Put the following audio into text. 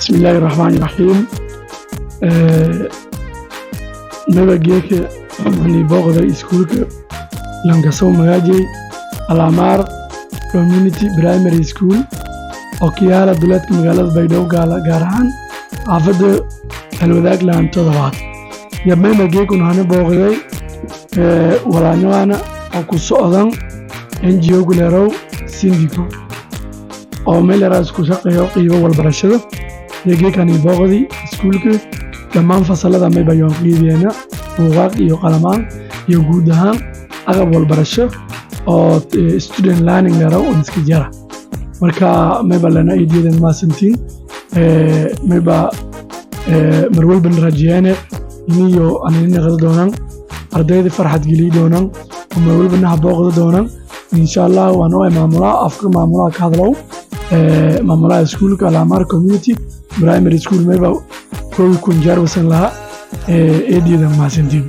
Bismillaahi raxmaani raxiim. Mayba geeka hani booqday iskuulka lankasow magaajey Alamaar Community Primary School oo ka yaala duleedka magaalada Baydhabo, gaar ahaan xaafadda Halwadaag laan 7aad. Yamayba geekun hana booqday walaanyoana oo ku socdan NGO guleerow Sindiko oo meel yaraas ku shaqeeyo qiibo walbarashada iyo geekani booqdi iskuulka. Dhammaan fasalada mayba yoon qiibiyeena buugaag iyo qalamaan iyo guud ahaan agab walbarasho oo student learning leerow oo iska jara. Marka mayba lana idiyadan maasantiin. Mayba marwalban rajeene iniyo anina qada doonaan ardayda farxad geliyi doonaan oo marwalba naha booqda doonaan, insha Allah. Waan oo maamulaha, afka maamulaha ka hadlow, maamulaha iskuulka Alamaar Community Primary School, mayba 1000 jeer wasan lahaa eediyadan mahadsantiin.